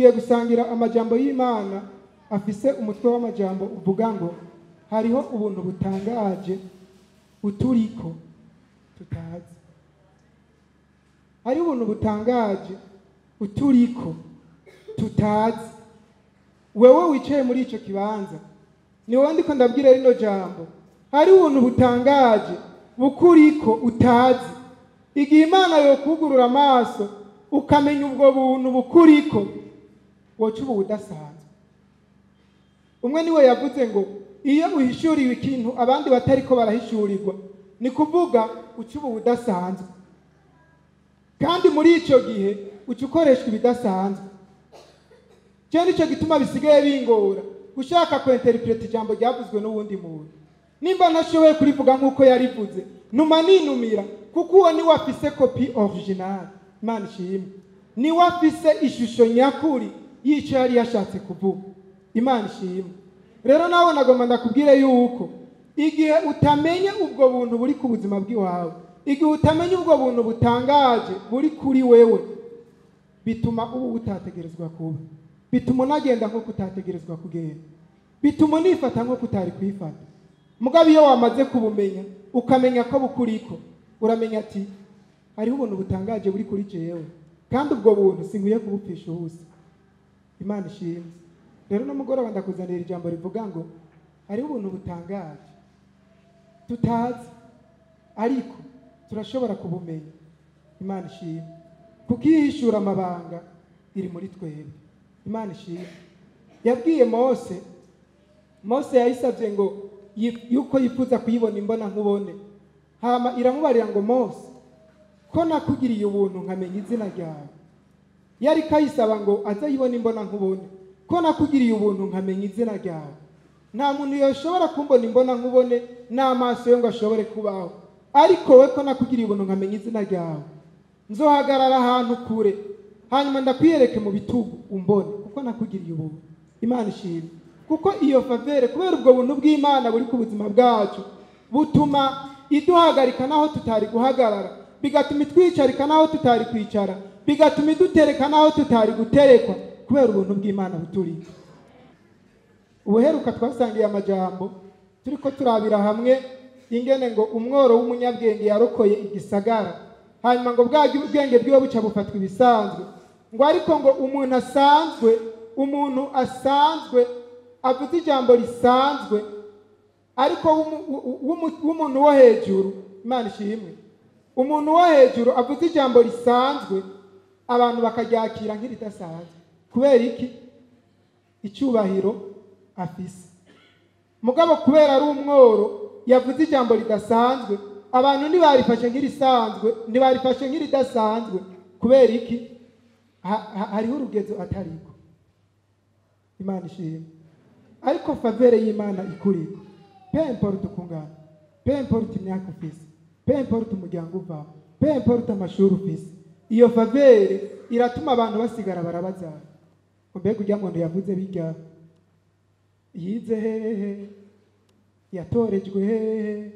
Tugiye gusangira amajambo y'Imana afise umutwe w'amajambo uvuga ngo hariho ubuntu butangaje buturiko tutazi. Hariho ubuntu butangaje buturiko tutazi. Wewe wicaye muri ico kibanza, ni wowe ndiko ndabwira rino jambo. Hari ubuntu butangaje bukuriko utazi. Igihe Imana yokugurura amaso ukamenya ubwo buntu bukuriko, woca ubu budasanzwe. Umwe niwe yavuze ngo iyo uhishuriwe ikintu abandi batariko barahishurirwa, ni kuvuga uca ubu budasanzwe. Kandi muri ico gihe uca ukoreshwa ibidasanzwe. Je nico gituma bisigaye bingora gushaka kwinterpreta ijambo ryavuzwe n'uwundi muntu. Nimba ntashoboye kurivuga nk'uko yarivuze, numa ninumira, kuko uwo niwe afise copie originale. Imana ishimwe. Niwe afise ishusho nyakuri y'ico yari yashatse kuvuga. Imana ishimwe. Rero nawe nagomba ndakubwire yuko igihe utamenye ubwo buntu buri ku buzima bw'iwawe, igihe utamenye ubwo buntu butangaje buri kuri wewe, bituma ubu utategerezwa kuba, bituma unagenda nk'uko utategerezwa kugenda, bituma unifata nk'uko utari kwifata. Mugabo iyo wamaze kubumenya, ukamenya ko bukuriko, uramenya ati hariho ubuntu butangaje buri kuri jewe, kandi ubwo buntu sinkwiye kubupfisha ubusa. Imana ishimwe. Rero no mugoroba ndakuzanira ijambo rivuga ngo hariho ubuntu butangaje tutazi, ariko turashobora kubumenya. Imana ishimwe. Kuko ihishura amabanga iri muri twebwe. Imana ishimwe. Yabwiye Mose, Mose yayisabye ngo yuko yifuza kuyibona imbona nkubone. Hama iramubarira ngo Mose, ko nakugiriye ubuntu nkamenya izina ryawe. Yari kayisaba ngo aze yibone imbona nkubone. Ko nakugiriye ubuntu nkamenya izina ryawe. Nta muntu yoshobora kumbona imbona nkubone n'amaso yo ngo ashobore kubaho. Ariko we ko nakugiriye ubuntu nkamenya izina ryawe, nzohagarara ahantu kure, hanyuma ndakwiyereke mu bitugu umbone, kuko nakugiriye ubuntu. Imana ishimwe. Kuko iyo favere, kubera ubwo buntu bw'Imana buri ku buzima bwacu, butuma iduhagarika naho tutari guhagarara, bigatuma itwicarika naho tutari kwicara, bigatuma idutereka naho tutari guterekwa, kubera ubuntu bw'Imana buturi. Ubuheruka twasangiye amajambo turiko turabira hamwe ingene ngo umworo w'umunyabwenge yarokoye igisagara, hanyuma ngo bwa bwenge bwiwe buca bufatwa ibisanzwe, ngo ariko ngo umuntu asanzwe, umuntu asanzwe avuze ijambo risanzwe, ariko w'umuntu wo hejuru. Imana ishimwe. Umuntu wo hejuru avuze ijambo risanzwe, abantu bakaryakira nk'iridasanzwe. Kubera iki? Icyubahiro afise. Mugabo kubera ari umworo yavuze ijambo ridasanzwe, abantu ntibarifashe nk'irisanzwe, ntibarifashe nk'iridasanzwe. Kubera iki? Hariho urugezo atariko. Imana ishimwe. Ariko favere y'Imana ikuriko, peu importe ukungana, peu importe imyaka ufise, peu importe umuryango uvamo, peu importe amashuri ufise, iyo favere iratuma abantu basigara barabazana. Mbega urya muntu yavuze bijya, yize hehe, yatorejwe hehe,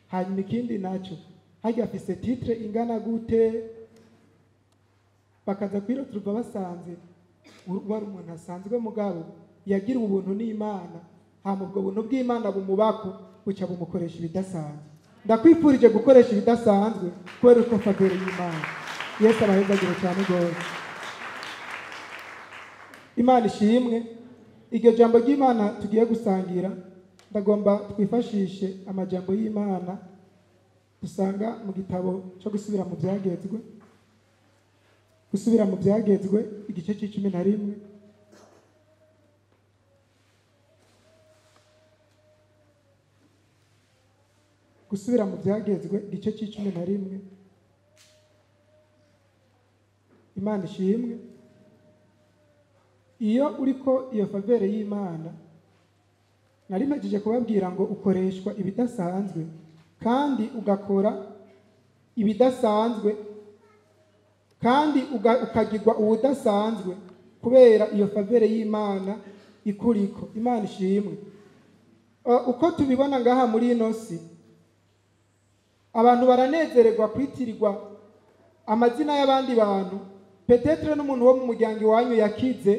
hanyuma ikindi naco harya afise titre ingana gute? Bakaza kwiroturuva basanze wari umuntu asanzwe, mugabo yagira ubuntu n'Imana, hama ubwo buntu bw'Imana bumubako buca bumukoresha ibidasanzwe. Ndakwifurije gukoresha ibidasanzwe kubera uko favere y'Imana. Yesu abahezagire cyane gose. Imana ishimwe. Iryo jambo ry'Imana tugiye gusangira, ndagomba twifashishe amajambo y'Imana dusanga mu gitabo cyo gusubira mu byagezwe, gusubira mu byagezwe igice c'icumi na rimwe. Gusubira mu byagezwe igice c'icumi na rimwe. Imana ishimwe. Iyo uriko iyo favere y'Imana, nari mpejeje kubabwira ngo ukoreshwa ibidasanzwe kandi ugakora ibidasanzwe kandi ukagirwa ubudasanzwe kubera iyo favere y'Imana ikuriko. Imana ishimwe. Uko tubibona ngaha muri ino si, abantu baranezererwa kwitirirwa amazina y'abandi bantu Peut-être n'umuntu wo mu muryango iwanyu yakize,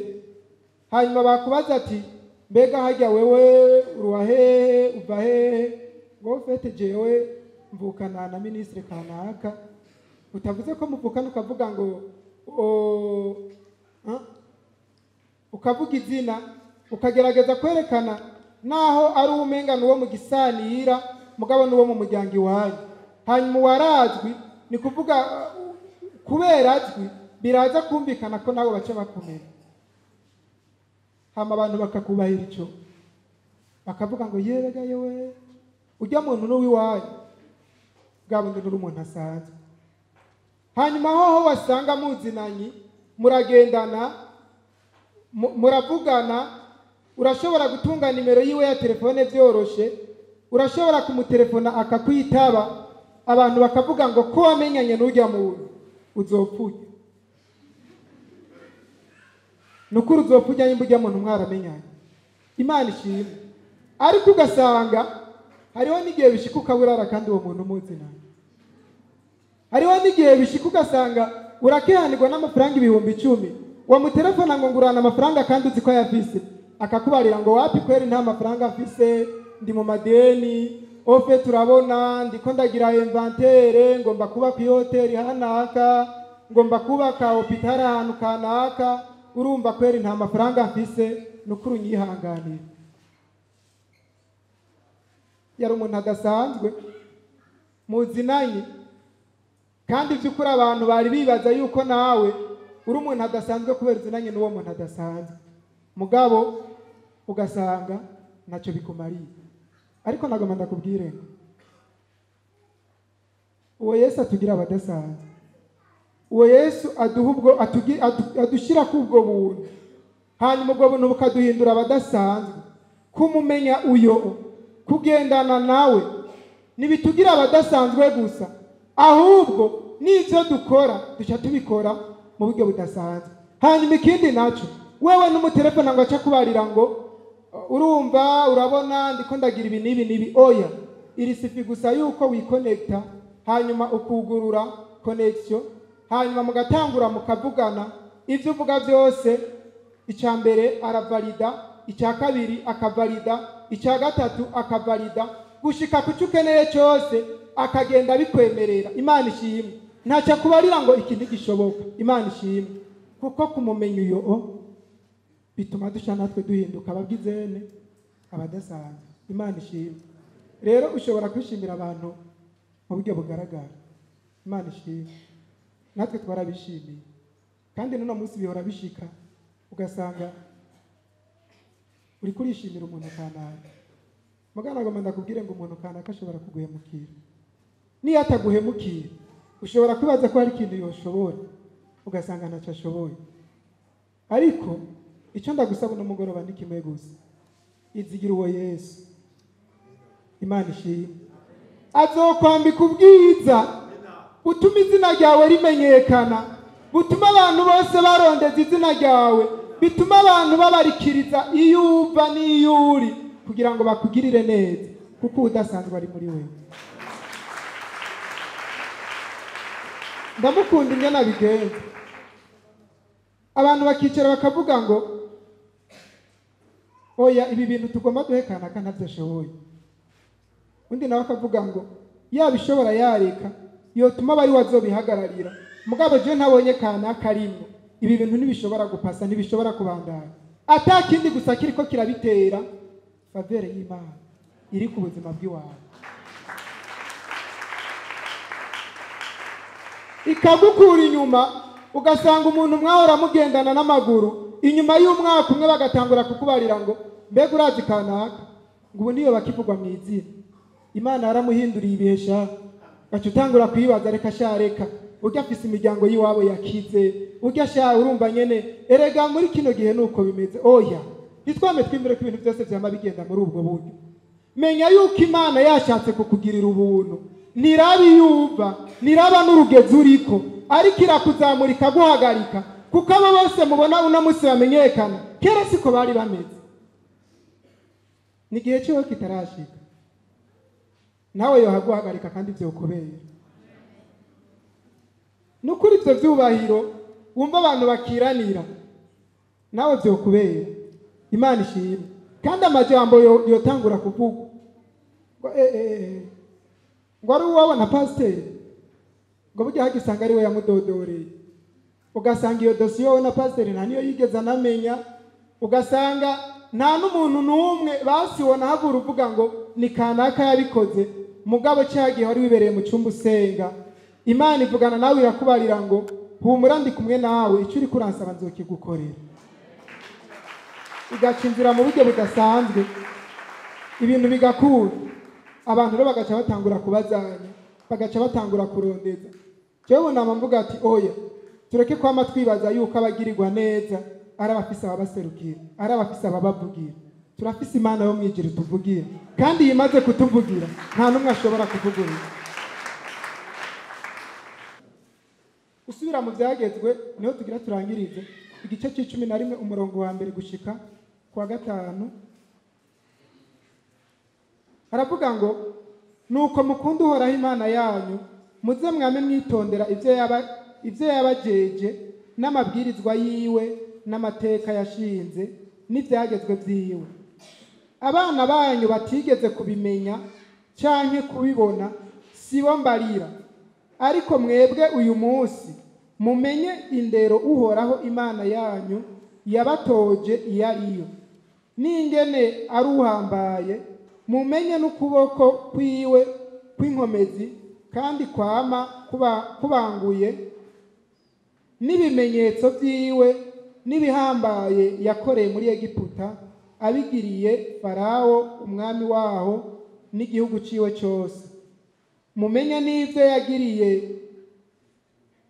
hanyuma bakubaza ati mbega harya wewe uruwa hehe, uva hehe? Ngo en fait jewe mvukana na ministre kanaka. Utavuze ko muvukana, ukavuga ngo o, ukavuga izina, ukagerageza kwerekana naho ari umenga n'uwo mu gisanira, mugabo n'uwo mu muryango iwanyu. Hanyuma warazwi, ni kuvuga kubera azwi biraza kumvikana ko nabo baca bakomera, hama abantu bakakubahira ico, bakavuga ngo yebega yewe ujya muntu n'uwiwanyu, bwa bundi n'uri umuntu asanzwe. Hanyuma hoho wasanga muzinanyi, muragendana, muravugana, urashobora gutunga nimero yiwe ya telefone byoroshe, urashobora kumutelefona akakwitaba, abantu bakavuga ngo ko wamenyanye n'ujya muntu uzopfuye. Nukuri uzopfuye nimba ujya muntu mwaramenyanye. Imana ishimwe. Ariko ugasanga hariho n'igihe bishika ukaburara kandi uwo muntu muzinanye. Hariho n'igihe bishika ugasanga urakehanirwa n'amafaranga 10,000, wamutelefona ngo ngurana amafaranga kandi uzi ko ayafise, akakubarira ngo wapi kweri nta mafaranga afise, ndi mu madeni, ofe turabona ndiko ndagira inventaire, ngomba kuba ku hoteli hanaka, ngomba kubaka hospital ahantu kanaka, urumva kweri nta mafaranga afise, nukuri unyihanganire. Yari umuntu adasanzwe muzinanye, kandi by'ukuri abantu bari bibaza yuko nawe uri umuntu adasanzwe kubera uzinanye n'uwo muntu adasanzwe, mugabo ugasanga ntacyo bikumariye. Ariko nagomba ndakubwire ngo uwo Yesu atugira abadasanzwe, uwo Yesu aduha ubwo adushyira ku ubwo buntu, hanyuma ubwo buntu bukaduhindura abadasanzwe. Kumumenya uyo, kugendana nawe, ntibitugira abadasanzwe gusa, ahubwo n'ibyo dukora duca tubikora mu buryo budasanzwe. Hanyuma ikindi naco, wewe n'umutelefona ngo aca kubarira ngo urumva urabona ndiko ndagira ibi n'ibi n'ibi, oya, iri sifi gusa yuko wikonekta, hanyuma ukugurura connection, hanyuma mugatangura mukavugana, ivyo uvuga byose, icya mbere aravalida, icya kabiri akavalida, icya gatatu akavalida, gushika ku cyo ukeneye cyose akagenda bikwemerera. Imana ishimwe. Ntacyo akubarira ngo iki ntigishoboka. Imana ishimwe. Kuko kumumenya uyo bituma dusha natwe duhinduka ababwizene, abadasanzwe. Imana ishimwe. Rero ushobora kwishimira abantu mu buryo bugaragara. Imana ishimwe. Natwe twarabishimiye, kandi n'uno munsi bihora bishika ugasanga uri kurishimira umuntu kanaka. Mugana agomba ndakubwire ngo umuntu kanaka ashobora kuguhemukira. Niyo ataguhemukira ushobora kwibaza ko hari ikintu yoshobora, ugasanga ntacyo ashoboye. Ariko icyo ndagusaba uno mugoroba ni kimwe gusa, izigira uwo Yesu. Imana ishimwe. Azokwambika ubwiza butuma izina ryawe rimenyekana, butuma abantu bose barondeza izina ryawe, bituma abantu babarikiriza iyo uva n'iyo uri, kugira ngo bakugirire neza, kuko udasanzwe ari muri wewe. Ndamukunda ingene abigenza. Abantu bakicara bakavuga ngo oya, ibi bintu tugomba duhekana kandi ntavyo ashoboye. Undi nawe akavuga ngo yabishobora yareka, yotuma abari wazobihagararira, mugabo je ntabonye kanaka arimwo, ibi bintu ntibishobora gupasa, ntibishobora kubandanya. Ata kindi gusa kiriko kirabitera, faveur y'Imana iri ku buzima bw'iwawe, ikagukura inyuma, ugasanga umuntu mwahora mugendana n'amaguru, inyuma y'umwaka umwe bagatangura kukubarira ngo mbega urazi kanaka, ngo ubu niyo bakivugwa mu izina. Imana yaramuhinduriye ibihe sha, gaca utangura kwibaza reka sha, reka urya afise imiryango y'iwabo yakize, urya sha urumva nyene, erega muri kino gihe nuko bimeze. Oya, ntitwame twimbere ko ibintu byose vyama bigenda muri ubwo buryo. Menya yuko Imana yashatse kukugirira ubuntu, ntiraba iyuva, ntiraba n'urugezi uriko, ariko irakuzamura ikaguhagarika, kuko abo bose mubona uno munsi bamenyekana, kera siko bari bameze. Ni igihe ciwe kitarashika, nawe yohaguhagarika kandi vyokubera. Nukuri ivyo vyubahiro Wumva abantu bakiranira nawe vyokubera. Imana ishimwe. Kandi amajambo yotangura kuvuga ngo ngo ari uwawe na pasiteri, ngo burya hagisanga ari we yamudodoreye. Ugasanga iyo dosiye wowe na pasiteri nta niyo yigeze anamenya, ugasanga nta n'umuntu n'umwe basiwona havura uvuga ngo ni kanaka yabikoze. Mugabo cya gihe wari wibereye mu cyumba usenga, Imana ivugana nawe irakubarira ngo humura ndi kumwe nawe, icyo uri kuransaba nzokigukorera. Igaca inzira mu buryo budasanzwe, ibintu bigakura. Abantu rero bagaca batangura kubazanya, bagaca batangura kurondeza. Jewe nama mvuga ati oya, tureke kwama twibaza yuko abagirirwa neza ari abafise ababaserukira, ari abafise ababavugira. Turafise Imana yo mwijuru tuvugira, kandi yimaze kutuvugira nta n'umwe ashobora kuvugurura. Usubira mu byagezwe niho tugira turangirize igice c'icumi na rimwe umurongo wa mbere gushika kwa 5. Haravuga ngo nuko mukunda Uhoraho Imana yanyu, muze mwame mwitondera ivyo yabajeje n'amabwirizwa yiwe n'amateka yashinze n'ivyagezwe vyiwe. Abana banyu batigeze kubimenya canke kubibona sibo mbarira, ariko mwebwe uyu munsi mumenye indero Uhoraho Imana yanyu yabatoje iyo ariyo, n'ingene ari uhambaye, mumenye n'ukuboko kwiwe kw'inkomezi kandi kwama kubanguye, n'ibimenyetso vyiwe n'ibihambaye yakoreye muri Egiputa, abigiriye Farawo umwami waho n'igihugu ciwe cose. Mumenye n'ivyo yagiriye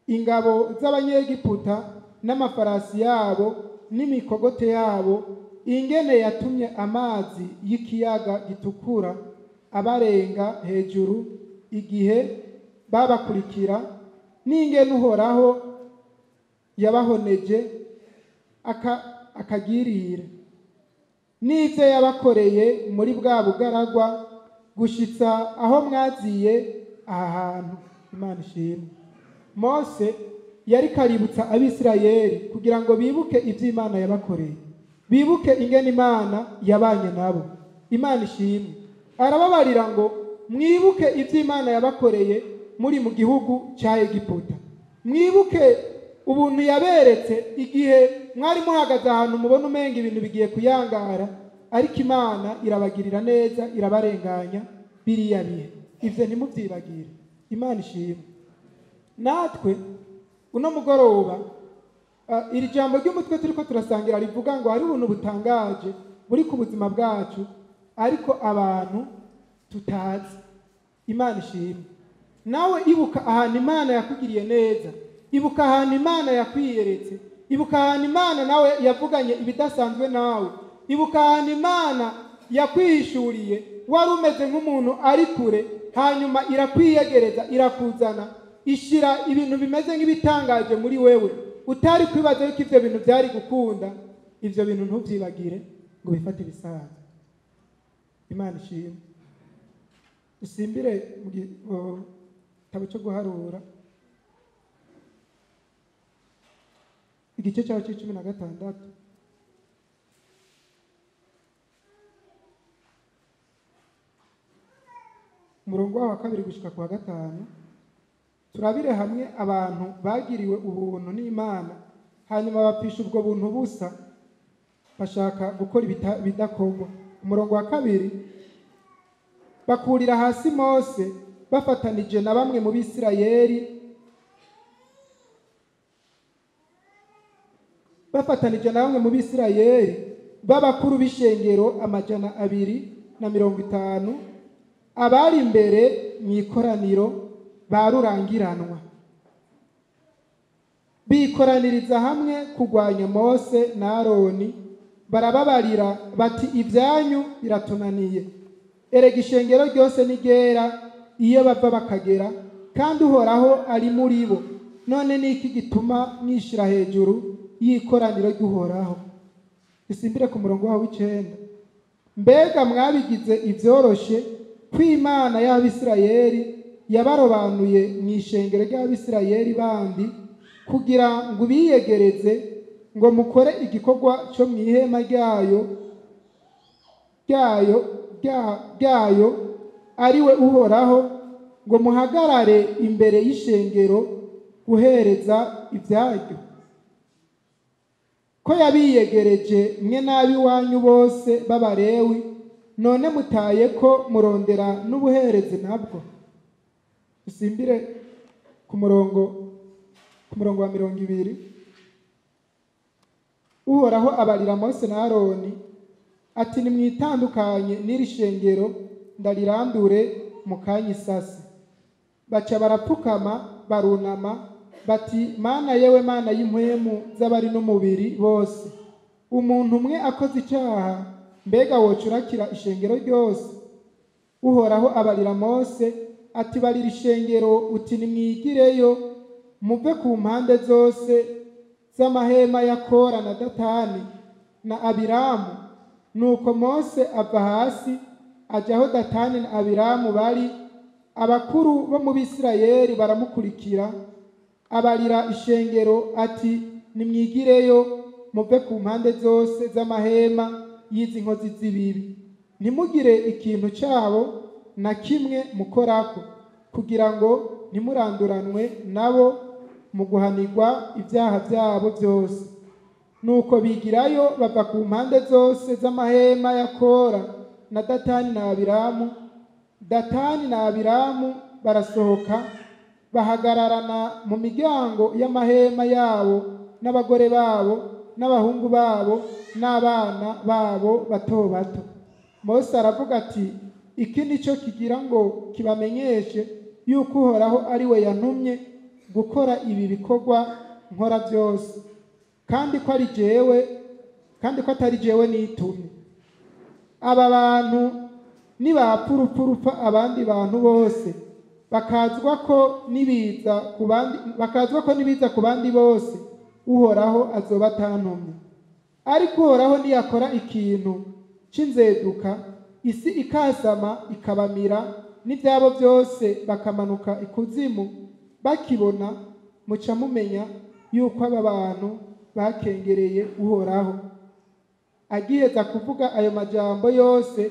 ingabo z'Abanyegiputa n'amafarasi yabo n'imikogote yabo, ingene yatumye amazi y'ikiyaga gitukura abarenga hejuru igihe babakurikira, n'ingene Uhoraho yabahoneje akagirira, n'ivyo yabakoreye muri bwa bugaragwa gushitsa aho mwaziye aha hantu. Imana ishimwe. Mose yari kaributsa Abisirayeli kugira ngo bibuke ivyo Imana yabakoreye, bibuke ingene Imana yabanye nabo. Imana ishimwe. Arababarira ngo mwibuke ivyo Imana yabakoreye muri mu gihugu ca Egiputa, mwibuke ubuntu yaberetse igihe mwari muhagaze ahantu mubona umenga ibintu bigiye kuyangara, ariko Imana irabagirira neza, irabarenganya biriya bihe. Ivyo ntimuvyibagire. Imana ishimwe. Natwe uno mugoroba iri jambo ry'umutwe turiko turasangira rivuga ngo hari ubuntu butangaje buri ku buzima bwacu ariko abantu tutazi. Imana ishimwe. Nawe ibuka ahantu Imana yakugiriye neza, ibuka ahantu Imana yakwiyeretse, ibuka ahantu Imana nawe yavuganye ibidasanzwe nawe, ibuka ahantu Imana yakwihishuriye wari umeze nk'umuntu ari kure, hanyuma irakwiyegereza, irakuzana, ishira ibintu bimeze nk'ibitangaje muri wewe utari kwibaza yuko ivyo bintu byari gukunda. Ivyo bintu ntuvyibagire ngo bifate ibisanzwe. Imana ishimwe. Usimbire mu gitabo cyo guharura igice cyaho c'icumi na gatandatu. Umurongo wa 2 gushika ku wa 5. Turabire hamwe abantu bagiriwe ubuntu n'Imana, hanyuma bapfisha ubwo buntu busa bashaka gukora ibidakorwa. Umurongo wa 2, bakurira hasi Mose bafatanije na bamwe mu Bisirayeli, bafatanije na bamwe mu Bisirayeli b'abakuru b'ishengero 250, abari imbere mu ikoraniro barurangiranwa, bikoraniriza hamwe kurwanya Mose na Aroni. Barababarira bati ibyanyu biratunaniye, erega ishengero ryose ni ryera iyo bava bakagera, kandi Uhoraho ari muri bo. None niki gituma mwishira hejuru y'ikoraniro ry'Uhoraho? Isimbire ku murongo wawe 9. Mbega mwabigize ivyoroshe ko Imana y'Abisirayeli yabarobanuye mu ishengero ry'Abisirayeli bandi kugira ngo ubiyegereze ngo mukore igikorwa cyo mu ihema ryayo ryayo ryayo ari we Uhoraho, ngo muhagarare imbere y'ishengero guhereza ibyaryo? Ko yabiyegereje mwe n'ab'iwanyu bose b'Abalewi, none mutaye ko murondera n'ubuherezi nabwo? Usimbire ku murongo wa 20. Uhoraho abarira Mose na Aroni ati: nimwitandukanye n'iri shengero, ndarirandure mu kanya isasi. Baca barapfukama barunama bati: Mana yewe, Mana y'impwemu z'abari n'umubiri bose, umuntu umwe akoze icyaha, mbega wocurakira ishengero ryose? Uhoraho abarira Mose ati: barira ishengero uti: nimwigireyo muve ku mpande zose z'amahema ya Kora na Datani na Abiramu. Nuko Mose ava hasi ajya aho Datani na Abiramu bari, abakuru bo mu Bisirayeli baramukurikira. Abarira ishengero ati: nimwigireyo muve ku mpande zose z'amahema y'izi nkozi z'ibibi, ntimugire ikintu cyabo na kimwe mukorako, kugira ngo ntimuranduranwe nabo mu guhanirwa ibyaha byabo byose. Nuko bigirayo bava ku mpande zose z'amahema ya Kora na Datani na Abiramu. Datani na Abiramu barasohoka bahagararana mu miryango y'amahema yabo n'abagore babo n'abahungu babo n'abana babo bato bato. Mose aravuga ati: iki nicyo kigira ngo kibamenyeshe yuko Uhoraho ari we yantumye gukora ibi bikorwa nkora byose, kandi ko ari jewe, kandi ko atari jewe nitumye. Aba bantu nibapfa urupfu rupfa abandi bantu bose, bakazwa ko nibiza ku bandi, bakazwa ko nibiza ku bandi bose, Uhoraho azoba atantumye. Ariko Uhoraho niyakora ikintu c'inzeduka, isi ikasama ikabamira n'ibyabo byose bakamanuka ikuzimu bakibona, muca mumenya yuko aba bantu bakengereye Uhoraho. Agiheza kuvuga ayo majambo yose,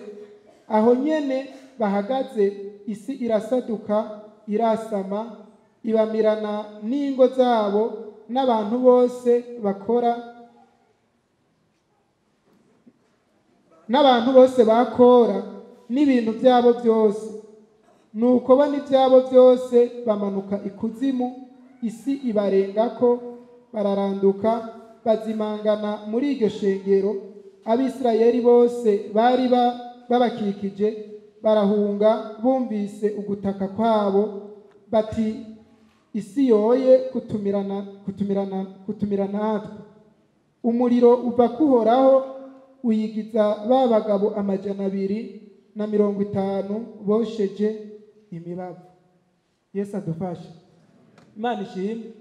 aho nyene bahagaze isi irasaduka irasama ibamirana n'ingo zabo n'abantu bose bakora, n'abantu bose bakora n'ibintu byabo byose. Nuko bo n'ibyabo byose bamanuka ikuzimu, isi ibarengako bararanduka bazimangana muri iryo shengero. Abisirayeli bose bari babakikije barahunga bumvise ugutaka kwabo, bati: isi yoye kutumirana kutumirana kutumira natwe. Umuriro uva kuhoraho uyigiza ba bagabo 250 bosheje imibavu. Yesu adufashe. Imana ishimwe.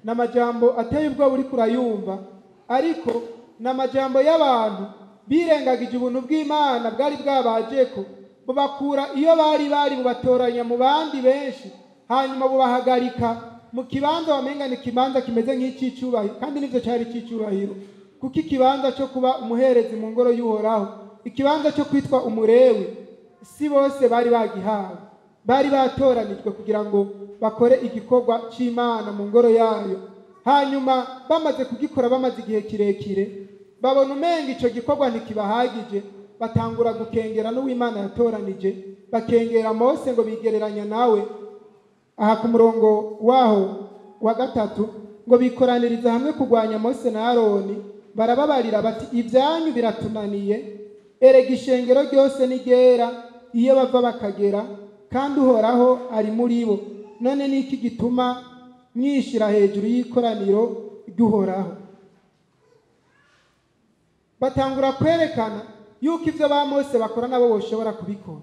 N'amajambo ateye ubwoba uri kurayumva, ariko n'amajambo y'abantu birengagije ubuntu bw'Imana bwari bwabajeko, bubakura iyo bari bari bubatoranya mu bandi benshi, hanyuma bubahagarika mu kibanza wamenga ni ikibanza kimeze nk'icy'icyubahiro, kandi nivyo cyari icy'icyubahiro, kuko ikibanza cyo kuba umuherezi mu ngoro y'Uhoraho, ikibanza cyo kwitwa umurewi, si bose bari bagihawe. Bari batoranijwe kugira ngo bakore igikorwa c'Imana mu ngoro yayo. Hanyuma bamaze kugikora, bamaze igihe kirekire, babona umenga ico gikorwa ntikibahagije, batangura gukengera n'uw'Imana yatoranije, bakengera Mose ngo bigereranya nawe. Aha ku murongo waho wa 3 ngo bikoraniriza hamwe kurwanya Mose na Aroni, barababarira bati: ibyanyu biratunaniye, erega ishengero ryose ni ryera iyo bava bakagera, kandi Uhoraho ari muri bo. None niki gituma mwishira hejuru y'ikoraniro ry'Uhoraho? Batangura kwerekana yuko ivyo ba Mose bakora nabo boshobora kubikora.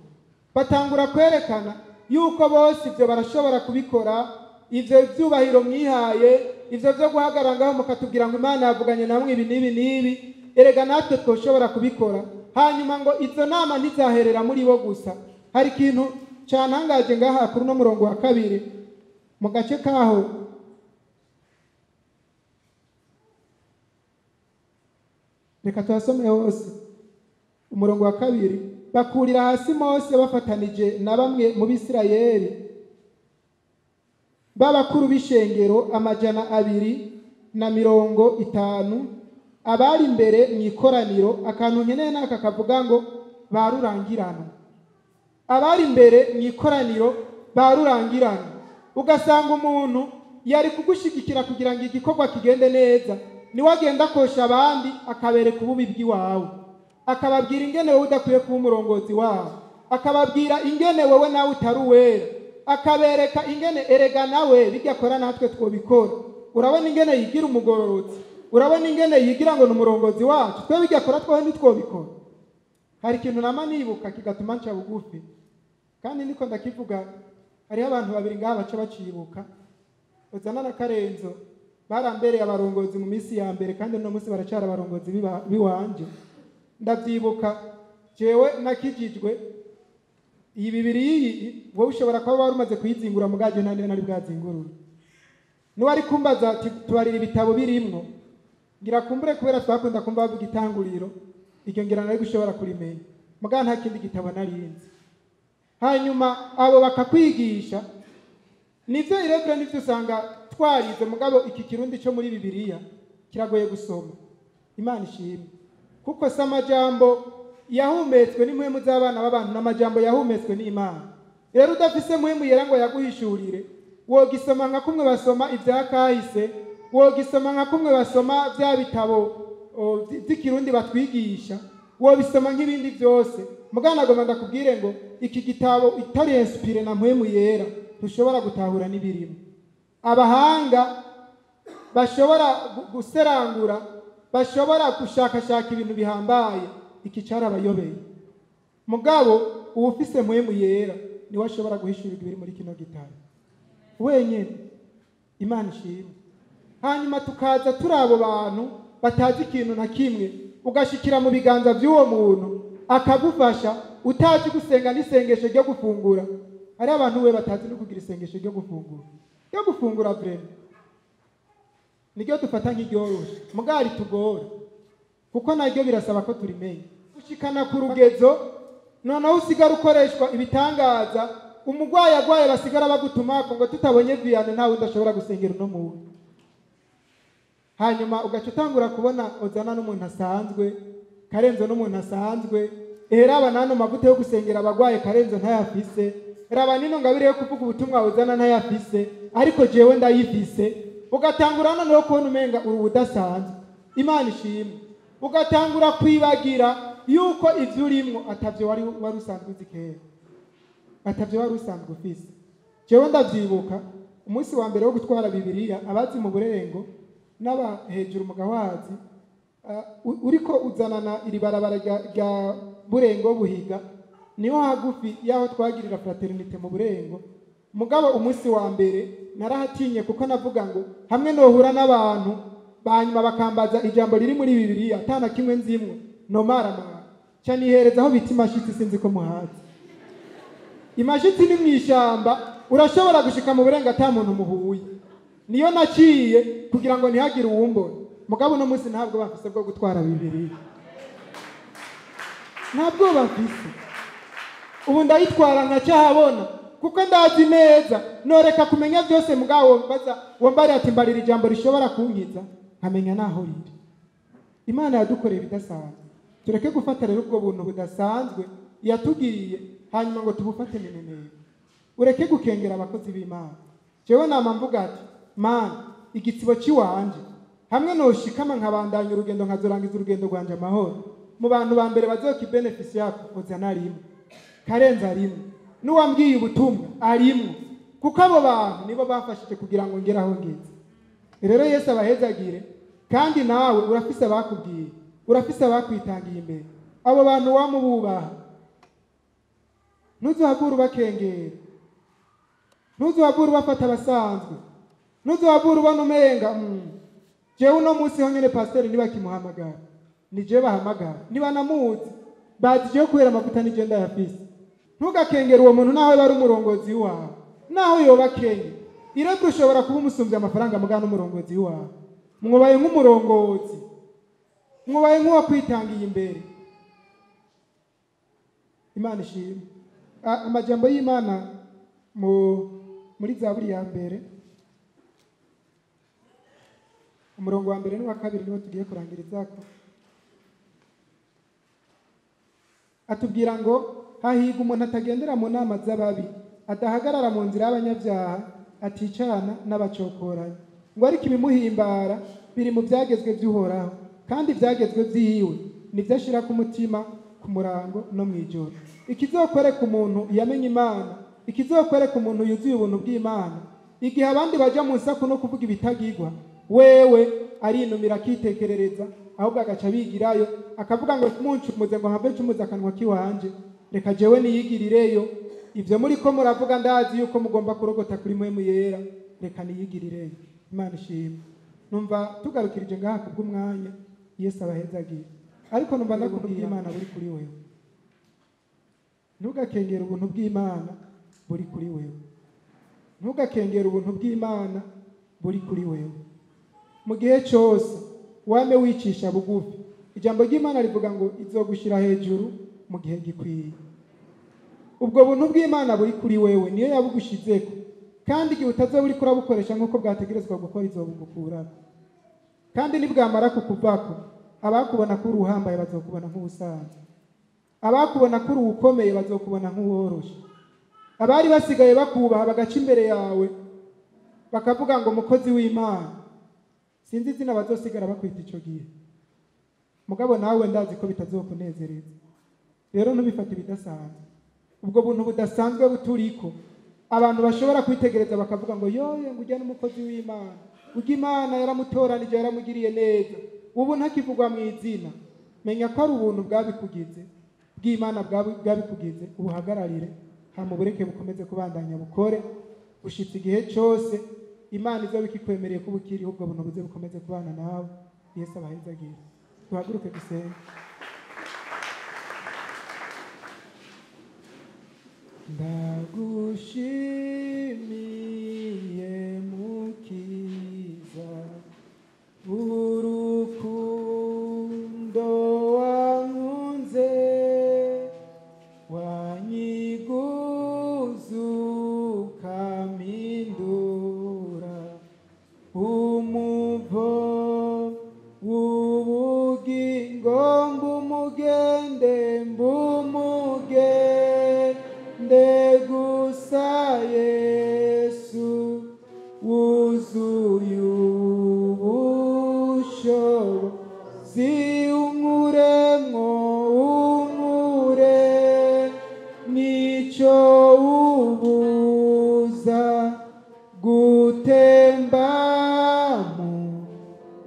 Batangura kwerekana yuko bose ivyo barashobora kubikora, ivyo vyubahiro mwihaye, ivyo vyo guhagarara ngaho mukatubwira ngo Imana yavuganye namwe ibi n'ibi n'ibi, erega natwe twoshobora kubikora. Hanyuma ngo izo nama ntizaherera muri bo gusa. Hari ikintu cantangaje ngaha kuri no murongo wa 2 mu gace kaho Reka tuhasome hose. Umurongo wa 2, bakurira hasi Mose bafatanije na bamwe mu Bisirayeli b'abakuru b'ishengero 250 abari imbere mu ikoraniro. Akantu nkeneye naka kavuga ngo barurangirana. Abari imbere mu ikoraniro barurangirana. Ugasanga umuntu yari kugushigikira kugira ngo igikorwa kigende neza, niwe agenda akosha abandi akabereka ububi bw'iwawe, akababwira ingene wowe udakwiye kuba umurongozi wabo, akababwira ingene wowe nawe utari uwera, akabereka ingene erega nawe bijya akora natwe twobikora. Urabona ingene yigira umugororotsi, urabona ingene yigira ngo ni umurongozi wacu, twe bijya akora twe ntitwobikora. Hari ikintu nama nibuka kigatuma nca bugufi, kandi niko ndakivuga. Hariho abantu babiri ngaha baca bacibuka, Ozana na Karenzo, barambereye abarongozi mu minsi ya mbere, kandi no munsi baracara abarongozi biwanje. Ndavyibuka jewe nakijijwe iyi bibiri iyi, wowe ushobora kuba wari umaze kuyizingura mugaje nta nari bwazingurura. Nuwari kumbaza tubarira ibitabo birimwo, ngira kumbure kubera twakunda kumva bavuga itanguriro, iryo ngira nari gushobora kurimenya, muga nta kindi gitabo narinzi. Hanyuma abo bakakwigisha nivyo irebra nivyo usanga twarize, mugabo iki kirundi cyo muri Bibiliya kiragoye gusoma. Imana ishimwe, kuko si amajambo yahumetswe n'impwemu z'abana b'abantu, n'amajambo yahumetswe n'Imana. Rero udafise mpwemu yera ngo yaguhishurire, wogisoma nka kumwe basoma ibya kahise, wogisoma nka kumwe basoma bya bitabo by'ikirundi batwigisha, wobisoma nk'ibindi byose. Mugana agomba ndakubwire ngo iki gitabo itari inspiré na mpwemu yera ntushobora gutahura n'ibirimo. Abahanga bashobora guserangura, bashobora gushakashaka ibintu bihambaye, iki carabayobeye. Mugabo uwufise mpwemu yera niwe ashobora guhishurirwa ibiri muri kino gitabo wenyine. Imana ishimwe. Hanyuma tukaza turi abo bantu batazi ikintu na kimwe, ugashikira mu biganza by'uwo muntu akagufasha utazi gusenga n'isengesho ryo gufungura. Hari abantu we batazi no kugira isengesho ryo gufungura, ryo gufungura vraiment niryo dufata nk'iryoroshe, mugari tugora, kuko naryo birasaba ko turimenya. Ushikana ku rugezo noneho usigara ukoreshwa ibitangaza, umugwayi agwaye basigara bagutumako ngo tutabonye Vianney ntawe udashobora gusengera uno muntu. Hanyuma ugaca utangura kubona Ozana n'umuntu asanzwe, Karenzo n'umuntu asanzwe, raba nano mavuta yo gusengera abagwaye Karenzo ntayafise, raba nino ngabire yo kuvuga ubutumwa Ozana ntayafise, ariko jewe ndayifise. Ugatangura noneho kubona umenga uri udasanzwe. Imana ishimwe. Ugatangura kwibagira yuko ivyo urimwo atavyo wari usanzwe uzi kera, atavyo wari usanzwe ufise. Jewe ndavyibuka umunsi wa mbere wo gutwara Bibiliya, abazi mu Burengo n'aba hejuru mu Gawazi, uriko uzanana iri barabara rya Burengo Buhiga, niho hagufi yaho twagirira fraternité mu Burengo. Mugabo umunsi wa mbere narahatinye, kuko navuga ngo hamwe nohura n'abantu banyuma bakambaza ijambo riri muri Bibiliya atana kimwe nzimwo nomara ca nihereza aho bita imashitsi, sinzi ko muhazi. Imashitsi ni mwishamba, urashobora gushika mu Burengo ata muntu muhuye. Niyo naciye kugira ngo ntihagire uwumbona. Mugabo uno munsi ntabwo bafise bwo gutwara Bibiliya, ntabwo bafise. Ubu ndayitwara nkacahabona, kuko ndazi neza noreka kumenya byose. Mugabo mbaza wambari ati mbarira ijambo rishobora kunkiza, nkamenya naho riri. Imana yadukoreye ibidasanzwe, tureke gufata rero ubwo buntu budasanzwe yatugiriye hanyuma ngo tubufate minenero. Ureke gukengera abakozi b'Imana. Jewe nama mvuga ati Mana, igitsibo ciwanje hamwe noshikama nkabandanya urugendo nkazorangiza urugendo rwanje amahoro, mu bantu ba mbere bazokibenefisi yako Ozana arimwo, Karenzo arimwo, n'uwambwiye ubutumwa arimwo, kuko abo bantu nibo bafashije kugira ngo ngere aho ngeze. Rero Yesu abahezagire, kandi nawe urafise abakubwiye, urafise abakwitangiye imbere. Abo bantu wamububaha, ntuzohabure ubakengera, ntuzohabure ubafata abasanzwe, ntuzohabure ubona umenga jewe uno munsi ho nyene pasiteri nibakimuhamagara ni jewe bahamagara, niba namuzi bazi jewe kubera amavuta ni jewe ndayafise. Ntugakengere uwo muntu naho bari umurongozi wawe, naho yoba akenye. Irebwe ushobora kuba umusumbya amafaranga mugana n'umurongozi wawe, mwobaye nk'umurongozi. Mwubaye nk'uwo kwitangiye imbere. Imana ishimwe. Amajambo y'Imana muri Zaburi ya mbere umurongo wa mbere n'uwa kabiri niwo tugiye kurangirizako. Atubwira ngo hahirwa umuntu atagendera mu nama z'ababi, adahagarara mu nzira y'abanyabyaha, aticarana n'abacokoranyi. Ngo ariko ibimuhimbara biri mu byagezwe by'Uhoraho, kandi ibyagezwe by'iwe nibyo ashira ku mutima ku murango no mw'ijoro. Ikizokwereka umuntu yamenye Imana, ikizokwereka umuntu yuzuye ubuntu bw'Imana, igihe abandi baja mu nsaku no kuvuga ibitagirwa, wewe arinumira akitekerereza, ahubwo agaca bigirayo akavuga ngo muncumuze ngo have ncumuze akanwa kiwanje, reka jewe niyigirireyo. Ibyo muri ko muravuga ndazi yuko mugomba kurogota kuri mwe muyera, reka niyigirireyo. Imana ishimwe. Numva tugarukirije ngaha kubw'umwanya, Yesu abahezagiye. Ariko numva ndakubwira Imana buri kuri wewe. Ntugakengere ubuntu bw'Imana buri kuri wewe. Ntugakengere ubuntu bw'Imana buri kuri wewe. Mu gihe cyose wame wicisha bugufi. Ijambo ry'Imana rivuga ngo izogushira hejuru mu gihe gikwiye. Ubwo buntu bw'Imana buri kuri wewe niyo yabugushizeko, kandi igihe utazoba uriko urabukoresha nk'uko bwategerezwa gukora izobugukura. Kandi nibwamara kukuvako, abakubona ko uri uhambaye bazokubona nk'ubusanzwe, abakubona ko uri ukomeye bazokubona nk'uworoshe, abari basigaye bakubaha bagaca imbere yawe bakavuga ngo mukozi w'Imana, sinzi izina bazosigara bakwita ico gihe. Mugabo nawe ndazi ko bitazokunezereza. Rero ntubifate ibidasanzwe. Ubwo buntu budasanzwe buturiko, abantu bashobora kwitegereza bakavuga ngo yoye ngo ujya n'umukozi w'Imana, ujya Imana yaramutoranije yaramugiriye neza, ubu ntakivugwa mu izina. Menya ko ari ubuntu bwabikugize, bw'Imana bwabikugize, ubuhagararire hama ubureke bukomeze kubandanya bukore gushitsa igihe cyose Imana izoba ikikwemereye ko bukiriho, ubwo buntu buze bukomeze kubana nawe. Yesu abahezagiye. Duhaguruke dusenge. Ndagushimiye Mukiza, urukundo wankunze, wanyiguze ukampindura umuvo w'ubugingo, mbumugende mbumugende gusa Yesu, wuzuye ubushobozi, unkuremwo unkure nico ubuza gutemba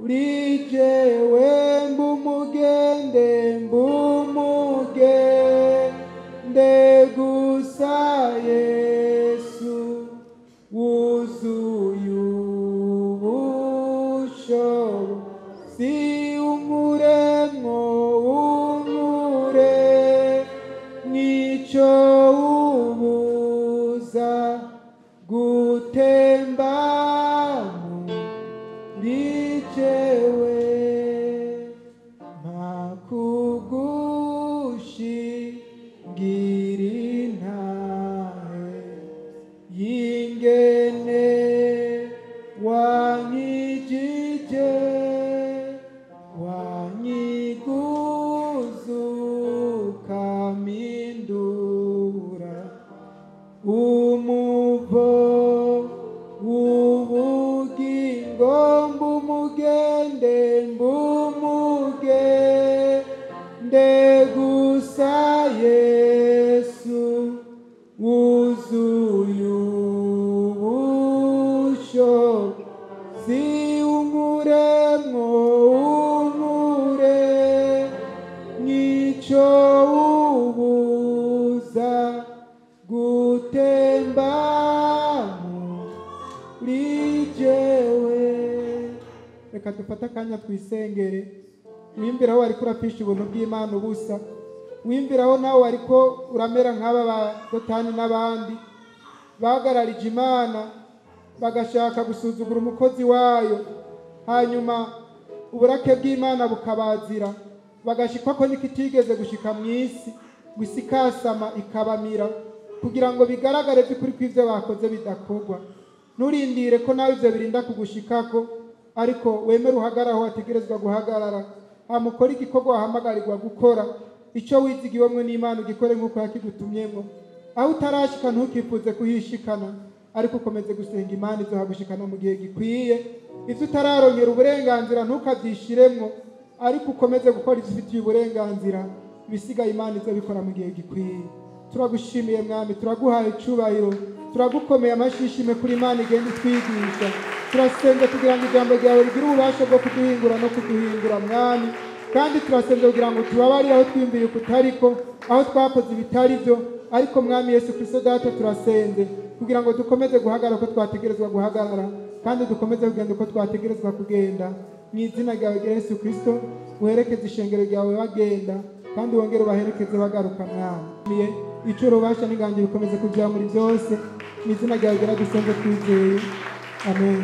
muri jewe, mbumugende mbumugende gusa Yesu, wuzuye ubushobozi, unkuremwo unkure nico ubuza gutemba muri jewe. Mpakugushingira intahe y'ingene wankijije, wanyiguze ukampindura umuvo w'ubugingo, mbumugende mbumugende gusa Yesu, wuzuye ubushobozi, unkuremwo unkure nico ubuza gutemba muri jewe. Reka dufate akanya twisengere. Wiyumviraho wariko urafisha ubuntu bw'Imana ubusa, wiyumviraho nawe wariko uramera nk'aba ba Dotani n'abandi bagararije Imana bagashaka gusuzugura umukozi wayo, hanyuma Uburake bw'Imana bukabazira, bagashikwa ko nikitigeze gushika mu isi, ngo isi ikasama ikabamira, kugira ngo bigaragare by'ukuri ko ivyo bakoze bidakorwa. Nturindire ko nawe ivyo birinda kugushikako, ariko wemere uhagarare aho wategerezwa guhagarara, hama ukore igikorwa wahamagarirwa gukora. Ico wizigiwemwo n'Imana ugikore nk'uko yakigutumyemwo. Aho utarashika ntukifuze kuhishikana, ariko ukomeze gusenga Imana izohagushikana mu gihe gikwiye. Ivyo utararonkera uburenganzira ntukavyishiremwo, ariko ukomeze gukora ivyo ufitiye uburenganzira, ibisigaye Imana izobikora mu gihe gikwiye. Turagushimiye Mwami, turaguhaye icubahiro, turagukomeye amashishime kuri Imana igenda itwigisha. Turasenga kugira ngo ijambo ryawe rigire ububasha bwo kuduhingura no kuduhindura Mwami, kandi turasenga kugira ngo tubabarire aho twiyumviye ukutariko, aho twakoze ibitari byo, ariko Mwami Yesu Kristo Data turasenze kugira ngo dukomeze guhagarara uko twategerezwa guhagarara, kandi dukomeze kugenda uko twategerezwa kugenda. Mu izina ryawe Yesu Kristo, uherekeze ishengero ryawe bagenda, kandi wongere ubaherekeze bagaruka Mwami. Ico ububasha n'inganji bikomeze kuja muri byose. Mu izina ryawe dusenze twizeye, amen.